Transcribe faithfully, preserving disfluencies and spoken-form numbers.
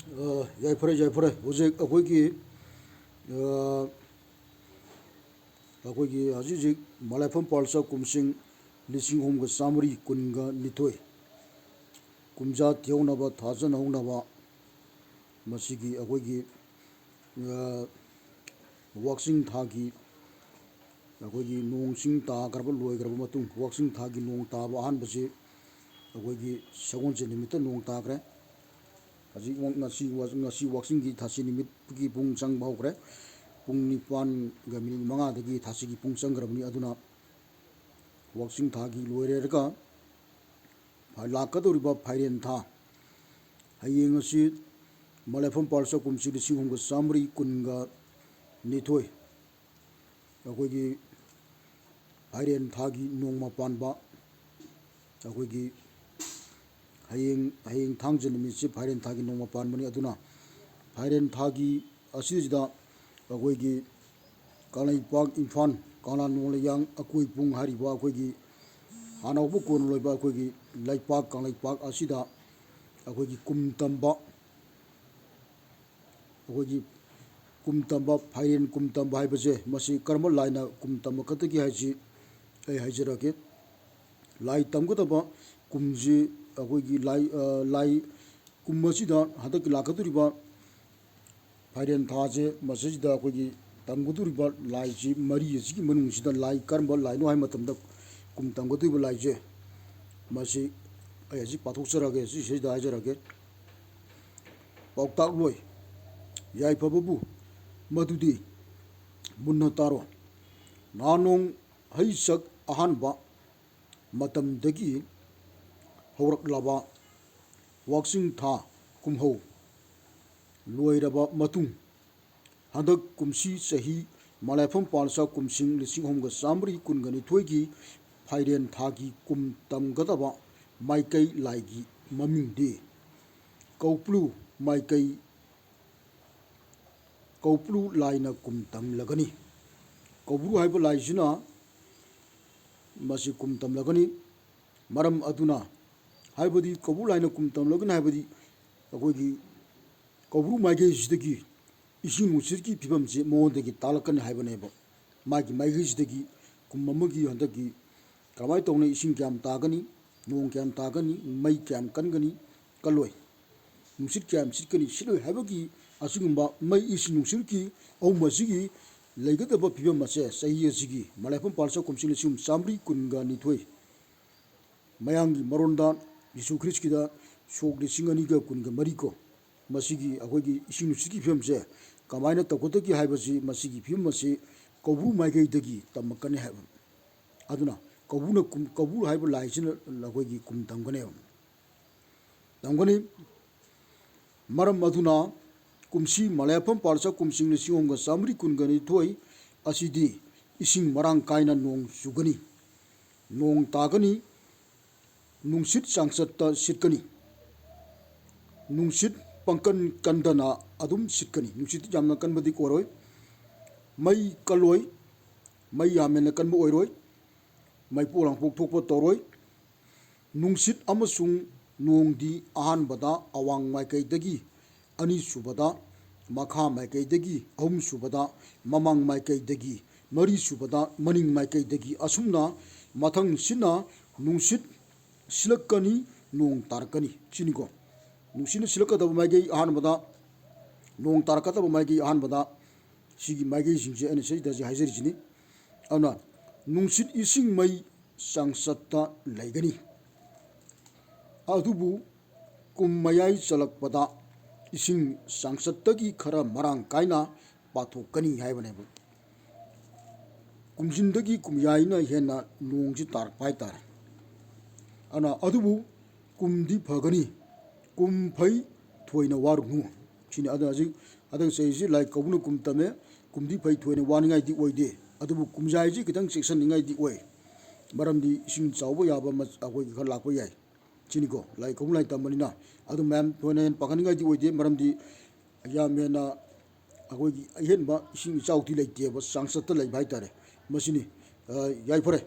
ꯑ, ꯌꯥꯏꯐꯔꯦ, ꯌꯥꯏꯐꯔꯦ꯫ ꯍꯧꯖꯤꯛ ꯑꯩꯈꯣꯏꯒꯤ, ꯑ, ꯑꯩꯈꯣꯏꯒꯤ ꯍꯧꯖꯤꯛ ꯍꯧꯖꯤꯛ ꯃꯂꯥꯏꯐꯝ ꯄꯥꯜꯆꯥ ꯀꯨꯝꯁꯤꯡ ꯂꯤꯁꯤꯡ ꯑꯍꯨꯝꯒ ꯆꯥꯃꯔꯤ ꯀꯨꯟꯒ ꯅꯤꯊꯣꯏ, ꯀꯨꯝꯖꯥ ꯊꯤꯍꯧꯅꯕ, ꯊꯥꯖꯅꯍꯧꯅꯕ, ꯃꯁꯤꯒꯤ ꯑꯩꯈꯣꯏꯒꯤ, ꯑ, ꯋꯥꯛꯆꯤꯡ ꯊꯥꯒꯤ ꯑꯩꯈꯣꯏꯒꯤ ꯅꯣꯡ ꯆꯤꯡ ꯇꯥꯈ꯭ꯔꯕ, ꯂꯣꯏꯈ꯭ꯔꯕ ꯃꯇꯨꯡ, ꯋꯥꯛꯆꯤꯡ ꯊꯥꯒꯤ ꯅꯣꯡ ꯇꯥꯕ ꯑꯍꯥꯟꯕꯁꯤ ꯑꯩꯈꯣꯏꯒꯤ ꯁꯒꯣꯜꯁꯦꯟ ꯅꯨꯃꯤꯠꯇ ꯅꯣꯡ ꯇꯥꯈ꯭ꯔꯦ꯫ ꯍꯧꯖꯤꯛ ꯉꯁꯤ, ꯉꯁꯤ ꯋꯥꯛꯆꯤꯡꯒꯤ ꯊꯥꯁꯤ ꯅꯨꯃꯤꯠꯀꯤ ꯄꯨꯡ ꯆꯪꯕ ꯍꯧꯈ꯭ꯔꯦ꯫ ꯄꯨꯡ ꯅꯤꯄꯥꯟꯒ ꯃꯤꯅꯤꯠ ꯃꯉꯥꯗꯒꯤ ꯊꯥꯁꯤꯒꯤ ꯄꯨꯡ ꯆꯪꯈ꯭ꯔꯕꯅꯤ꯫ ꯑꯗꯨꯅ ꯋꯥꯛꯆꯤꯡ ꯊꯥꯒꯤ ꯂꯣꯏꯔꯦꯔꯒ ꯂꯥꯛꯀꯗꯧꯔꯤꯕ ꯐꯥꯏꯔꯦꯟ ꯊꯥ, ꯍꯌꯦꯡ ꯑꯁꯤ ꯃꯂꯥꯏꯐꯝ ꯄꯥꯜꯆꯥ ꯀꯨꯝꯁꯤ ꯂꯤꯁꯤꯡ ꯑꯍꯨꯝꯒ ꯆꯥꯃꯔꯤ ꯀꯨꯟꯒ ꯅꯤꯊꯣꯏ, ꯑꯩꯈꯣꯏꯒꯤ ꯐꯥꯏꯔꯦꯟ ꯊꯥꯒꯤ ꯅꯣꯡꯃ ꯄꯥꯟꯕ, ꯑꯩꯈꯣꯏꯒꯤ ꯍꯌꯦꯡ, ꯍꯌꯦꯡ ꯊꯥꯡꯖ ꯅꯨꯃꯤꯠꯁꯤ ꯐꯥꯏꯔꯦꯟ ꯊꯥꯒꯤ ꯅꯣꯡꯃ ꯄꯥꯟꯕꯅꯤ꯫ ꯑꯗꯨꯅ ꯐꯥꯏꯔꯦꯟ ꯊꯥꯒꯤ ꯑꯁꯤꯗꯩꯁꯤꯗ ꯑꯩꯈꯣꯏꯒꯤ ꯀꯪꯂꯩꯄꯥꯛ, ꯏꯝꯐꯥꯜ, ꯀꯪꯂꯥ ꯅꯣꯡꯂꯩꯌꯥꯡ, ꯑꯀꯣꯏ ꯄꯨꯡ ꯍꯥꯏꯔꯤꯕ ꯑꯩꯈꯣꯏꯒꯤ ꯍꯥꯟꯅ ꯍꯧꯕ ꯀꯣꯟꯅ ꯂꯣꯏꯕ ꯑꯩꯈꯣꯏꯒꯤ ꯂꯩꯄꯥꯛ, ꯀꯪꯂꯩꯄꯥꯛ ꯑꯁꯤꯗ ꯑꯩꯈꯣꯏꯒꯤ ꯀꯨꯝ ꯇꯝꯕ, ꯑꯩꯈꯣꯏꯒꯤ ꯀꯨꯝ ꯇꯝꯕ, ꯐꯥꯏꯔꯦꯟ ꯀꯨꯝ ꯇꯝꯕ ꯍꯥꯏꯕꯁꯦ, ꯃꯁꯤ ꯀꯔꯝꯕ ꯂꯥꯏꯅ ꯀꯨꯝ ꯇꯝꯕꯀꯗꯒꯦ ꯍꯥꯏꯁꯤ ꯑꯩ ꯍꯥꯏꯖꯔꯛꯀꯦ꯫ ꯂꯥꯏ ꯇꯝꯒꯗꯕ ꯀꯨꯝꯁꯤ ꯑꯩꯈꯣꯏꯒꯤ ꯂꯥꯏ, ꯑ, ꯂꯥꯏ ꯀꯨꯝ ꯑꯁꯤꯗ, ꯍꯟꯗꯛꯀꯤ ꯂꯥꯛꯀꯗꯧꯔꯤꯕ ꯐꯥꯏꯔꯦꯟ ꯊꯥꯁꯦ, ꯃꯁꯤꯁꯤꯗ ꯑꯩꯈꯣꯏꯒꯤ ꯇꯝꯒꯗꯧꯔꯤꯕ ꯂꯥꯏꯁꯤ ꯃꯔꯤ ꯑꯁꯤꯒꯤ ꯃꯅꯨꯡꯁꯤꯗ ꯂꯥꯏ ꯀꯔꯝꯕ ꯂꯥꯏꯅꯣ ꯍꯥꯏꯕ ꯃꯇꯝꯗ, ꯀꯨꯝ ꯇꯝꯒꯗꯧꯔꯤꯕ ꯂꯥꯏꯁꯦ, ꯃꯁꯤ ꯑꯩ ꯍꯧꯖꯤꯛ ꯄꯥꯊꯣꯛꯆꯔꯛꯑꯒꯦ, ꯁꯤ ꯁꯤꯗ ꯍꯥꯏꯖꯔꯛꯑꯒꯦ꯫ ꯄꯥꯎꯇꯥꯛꯂꯣꯏ ꯌꯥꯏꯐꯕꯕꯨ ꯃꯗꯨꯗꯤ ꯃꯨꯟꯅ ꯇꯥꯔꯣ꯫ ꯅꯍꯥꯅꯣꯡ ꯍꯩꯁꯛ ꯑꯍꯥꯟꯕ ꯃꯇꯝꯗꯒꯤ ꯍꯧꯔꯛꯂꯕ ꯋꯥꯛꯆꯤꯡ ꯊꯥ ꯀꯨꯝꯍꯧ ꯂꯣꯏꯔꯕ ꯃꯇꯨꯡ, ꯍꯟꯗꯛ ꯀꯨꯝꯁꯤ ꯆꯍꯤ ꯃꯂꯥꯏꯐꯝ ꯄꯥꯜꯆꯥ ꯀꯨꯝꯁꯤꯡ ꯂꯤꯁꯤꯡ ꯑꯍꯨꯝꯒ ꯆꯥꯃꯔꯤ ꯀꯨꯟꯒ ꯅꯤꯊꯣꯏꯒꯤ ꯐꯥꯏꯔꯦꯟ ꯊꯥꯒꯤ ꯀꯨꯝ ꯇꯝꯒꯗꯕ ꯃꯥꯏꯀꯩ ꯂꯥꯏꯒꯤ ꯃꯃꯤꯡꯗꯤ ꯀꯧꯕ꯭ꯔꯨ ꯃꯥꯏꯀꯩ, ꯀꯧꯕ꯭ꯔꯨ ꯂꯥꯏꯅ ꯀꯨꯝ ꯇꯝꯂꯒꯅꯤ꯫ ꯀꯧꯕ꯭ꯔꯨ ꯍꯥꯏꯕ ꯂꯥꯏꯁꯤꯅ ꯃꯁꯤ ꯀꯨꯝ ꯇꯝꯂꯒꯅꯤ꯫ ꯃꯔꯝ ꯑꯗꯨꯅ, ꯍꯥꯏꯕꯗꯤ ꯀꯧꯕ꯭ꯔꯨ ꯂꯥꯏꯅ ꯀꯨꯝ ꯇꯝꯂꯒꯅꯤ ꯍꯥꯏꯕꯗꯤ ꯑꯩꯈꯣꯏꯒꯤ ꯀꯧꯕ꯭ꯔꯨ ꯃꯥꯏꯀꯩꯁꯤꯗꯒꯤ ꯏꯁꯤꯡ ꯅꯨꯡꯁꯤꯠꯀꯤ ꯐꯤꯕꯝꯁꯦ ꯃꯉꯣꯟꯗꯒꯤ ꯇꯥꯛꯂꯛꯀꯅꯤ ꯍꯥꯏꯕꯅꯦꯕ꯫ ꯃꯥꯒꯤ ꯃꯥꯏꯀꯩꯁꯤꯗꯒꯤ ꯀꯨꯝ ꯑꯃꯒꯤ ꯍꯟꯗꯛꯀꯤ ꯀꯔꯝꯍꯥꯏꯅ ꯇꯧꯅ ꯏꯁꯤꯡ ꯀꯌꯥꯝ ꯇꯥꯒꯅꯤ, ꯅꯣꯡ ꯀꯌꯥꯝ ꯇꯥꯒꯅꯤ, ꯃꯩ ꯀꯌꯥꯝ ꯀꯟꯒꯅꯤ, ꯀꯜꯂꯣꯏ, ꯅꯨꯡꯁꯤꯠ ꯀꯌꯥꯝ ꯁꯤꯠꯀꯅꯤ, ꯁꯤꯠꯂꯣꯏ ꯍꯥꯏꯕꯒꯤ ꯑꯁꯤꯒꯨꯝꯕ ꯃꯩ, ꯏꯁꯤꯡ, ꯅꯨꯡꯁꯤꯠꯀꯤ ꯑꯍꯨꯝ ꯑꯁꯤꯒꯤ ꯂꯩꯒꯗꯕ ꯐꯤꯕꯝ ꯑꯁꯦ ꯆꯍꯤ ꯑꯁꯤꯒꯤ ꯃꯂꯥꯏꯐꯝ ꯄꯥꯜꯆꯥ ꯀꯨꯝꯁꯤ ꯂꯤꯁꯤꯡ ꯆꯥꯃꯔꯤ ꯀꯨꯟꯒ ꯅꯤꯊꯣꯏ ꯃꯌꯥꯡꯒꯤ ꯃꯔꯣꯟꯗ ꯖꯤꯁꯨ ꯈ꯭ꯔꯤꯁꯀꯤꯗ ꯁꯣꯛ ꯂꯤꯁꯤꯡ ꯑꯅꯤꯒ ꯀꯨꯟꯒ ꯃꯔꯤ ꯀꯣ, ꯃꯁꯤꯒꯤ ꯑꯩꯈꯣꯏꯒꯤ ꯏꯁꯤꯡ ꯅꯨꯡꯁꯤꯠꯀꯤ ꯐꯤꯕꯝꯁꯦ ꯀꯃꯥꯏꯅ ꯇꯧꯒꯗꯒꯦ ꯍꯥꯏꯕꯁꯤ, ꯃꯁꯤꯒꯤ ꯐꯤꯕꯝ ꯑꯁꯤ ꯀꯧꯕ꯭ꯔꯨ ꯃꯥꯏꯀꯩꯗꯒꯤ ꯇꯝꯃꯛꯀꯅꯤ ꯍꯥꯏꯕ꯫ ꯑꯗꯨꯅ ꯀꯧꯕ꯭ꯔꯨꯅ ꯀꯨꯝ-, ꯀꯧꯕ꯭ꯔꯨ ꯍꯥꯏꯕ ꯂꯥꯏꯁꯤꯅ ꯑꯩꯈꯣꯏꯒꯤ ꯀꯨꯝ ꯇꯝꯒꯅꯦꯕ, ꯇꯝꯒꯅꯤ꯫ ꯃꯔꯝ ꯑꯗꯨꯅ ꯀꯨꯝꯁꯤ ꯃꯂꯥꯏꯐꯝ ꯄꯥꯜꯆꯥ ꯀꯨꯝꯁꯤꯡ ꯂꯤꯁꯤꯡ ꯑꯍꯨꯝꯒ ꯆꯥꯃꯔꯤ ꯀꯨꯟꯒ ꯅꯤꯊꯣꯏ ꯑꯁꯤꯗꯤ ꯏꯁꯤꯡ ꯃꯔꯥꯡ ꯀꯥꯏꯅ ꯅꯣꯡ ꯆꯨꯒꯅꯤ, ꯅꯣꯡ ꯇꯥꯒꯅꯤ, ꯅꯨꯡꯁꯤꯠ ꯆꯥꯡꯆꯠꯇ ꯁꯤꯠꯀꯅꯤ꯫ ꯅꯨꯡꯁꯤꯠ ꯄꯪꯀꯟ ꯀꯟꯗꯅ ꯑꯗꯨꯝ ꯁꯤꯠꯀꯅꯤ꯫ ꯅꯨꯡꯁꯤꯠ ꯌꯥꯝꯅ ꯀꯟꯕꯗꯤ ꯑꯣꯏꯔꯣꯏ꯫ ꯃꯩ ꯀꯜꯂꯣꯏ꯫ ꯃꯩ ꯌꯥꯝ ꯍꯦꯟꯅ ꯀꯟꯕ ꯑꯣꯏꯔꯣꯏ꯫ ꯃꯩꯄꯣꯛ ꯂꯥꯡꯄꯣꯛ ꯊꯣꯛꯄ ꯇꯧꯔꯣꯏ꯫ ꯅꯨꯡꯁꯤꯠ ꯑꯃꯁꯨꯡ ꯅꯣꯡꯗꯤ ꯑꯍꯥꯟꯕꯗ ꯑꯋꯥꯡ ꯃꯥꯏꯀꯩꯗꯒꯤ, ꯑꯅꯤꯁꯨꯕꯗ ꯃꯈꯥ ꯃꯥꯏꯀꯩꯗꯒꯤ, ꯑꯍꯨꯝꯁꯨꯕꯗ ꯃꯃꯥꯡ ꯃꯥꯏꯀꯩꯗꯒꯤ, ꯃꯔꯤꯁꯨꯕꯗ ꯃꯅꯤꯡ ꯃꯥꯏꯀꯩꯗꯒꯤ, ꯑꯁꯨꯝꯅ ꯃꯊꯪꯁꯤꯅ ꯅꯨꯡꯁꯤꯠ ꯁꯤꯜꯂꯛꯀꯅꯤ, ꯅꯣꯡ ꯇꯥꯔꯛꯀꯅꯤ ꯁꯤꯅꯤꯀꯣ꯫ ꯅꯨꯡꯁꯤꯠꯅ ꯁꯤꯜꯂꯛꯀꯗꯕ ꯃꯥꯏꯀꯩ ꯑꯍꯥꯟꯕꯗ, ꯅꯣꯡ ꯇꯥꯔꯛꯀꯗꯕ ꯃꯥꯏꯀꯩ ꯑꯍꯥꯟꯕꯗ, ꯁꯤꯒꯤ ꯃꯥꯏꯀꯩꯁꯤꯡꯁꯦ ꯑꯩꯅ ꯁꯤꯗ ꯍꯧꯖꯤꯛ ꯍꯥꯏꯖꯔꯤꯁꯤꯅꯤ꯫ ꯑꯗꯨꯅ ꯅꯨꯡꯁꯤꯠ, ꯏꯁꯤꯡ, ꯃꯩ ꯆꯥꯡꯆꯠꯇ ꯂꯩꯒꯅꯤ꯫ ꯑꯗꯨꯕꯨ ꯀꯨꯝ ꯃꯌꯥꯏ ꯆꯜꯂꯛꯄꯗ ꯏꯁꯤꯡ ꯆꯥꯡꯆꯠꯇꯒꯤ ꯈꯔ ꯃꯔꯥꯡ ꯀꯥꯏꯅ ꯄꯥꯊꯣꯛꯀꯅꯤ ꯍꯥꯏꯕꯅꯦꯕ꯫ ꯀꯨꯝꯖꯤꯟꯗꯒꯤ ꯀꯨꯝꯌꯥꯏꯅ ꯍꯦꯟꯅ ꯅꯣꯡꯁꯤ ꯇꯥꯔꯛꯄ ꯍꯥꯏꯇꯥꯔꯦ꯫ ꯑꯗꯨꯅ ꯑꯗꯨꯕꯨ ꯀꯨꯝꯗꯤ ꯐꯒꯅꯤ, ꯀꯨꯝ ꯐꯩ ꯊꯣꯏꯅ ꯋꯥꯔꯨꯅꯨ ꯁꯤꯅꯤ꯫ ꯑꯗꯨꯅ ꯍꯧꯖꯤꯛ ꯍꯟꯗꯛ ꯆꯍꯤꯁꯤ ꯂꯥꯏ ꯀꯧꯕ꯭ꯔꯨꯅ ꯀꯨꯝ ꯇꯝꯃꯦ, ꯀꯨꯝꯗꯤ ꯐꯩ ꯊꯣꯏꯅ ꯋꯥꯅꯤꯡꯉꯥꯏꯗꯤ ꯑꯣꯏꯗꯦ꯫ ꯑꯗꯨꯕꯨ ꯀꯨꯝꯌꯥꯏꯁꯤ ꯈꯤꯇꯪ ꯆꯦꯛꯁꯤꯟꯅꯤꯡꯉꯥꯏꯗꯤ ꯑꯣꯏ, ꯃꯔꯝꯗꯤ ꯏꯁꯤꯡ ꯆꯥꯎꯕ ꯌꯥꯕ ꯃ-, ꯑꯩꯈꯣꯏꯒꯤ ꯈꯔ ꯂꯥꯛꯄ ꯌꯥꯏ ꯁꯤꯅꯤꯀꯣ, ꯂꯥꯏ ꯀꯧꯕ꯭ꯔꯨ ꯂꯥꯏ ꯇꯝꯕꯅꯤꯅ꯫ ꯑꯗꯨ ꯃꯌꯥꯝ ꯊꯣꯏꯅ ꯍꯦꯟꯅ ꯄꯥꯈꯠꯅꯤꯡꯉꯥꯏꯗꯤ ꯑꯣꯏꯗꯦ, ꯃꯔꯝꯗꯤ ꯌꯥꯝ ꯍꯦꯟꯅ ꯑꯩꯈꯣꯏꯒꯤ ꯑꯍꯦꯟꯕ ꯏꯁꯤꯡ ꯏꯆꯥꯎꯗꯤ ꯂꯩꯇꯦꯕ, ꯆꯥꯡꯆꯠꯇ ꯂꯩꯕ ꯍꯥꯏꯇꯥꯔꯦ꯫ ꯃꯁꯤꯅꯤ꯫ ꯑ, ꯌꯥꯏꯐꯔꯦ꯫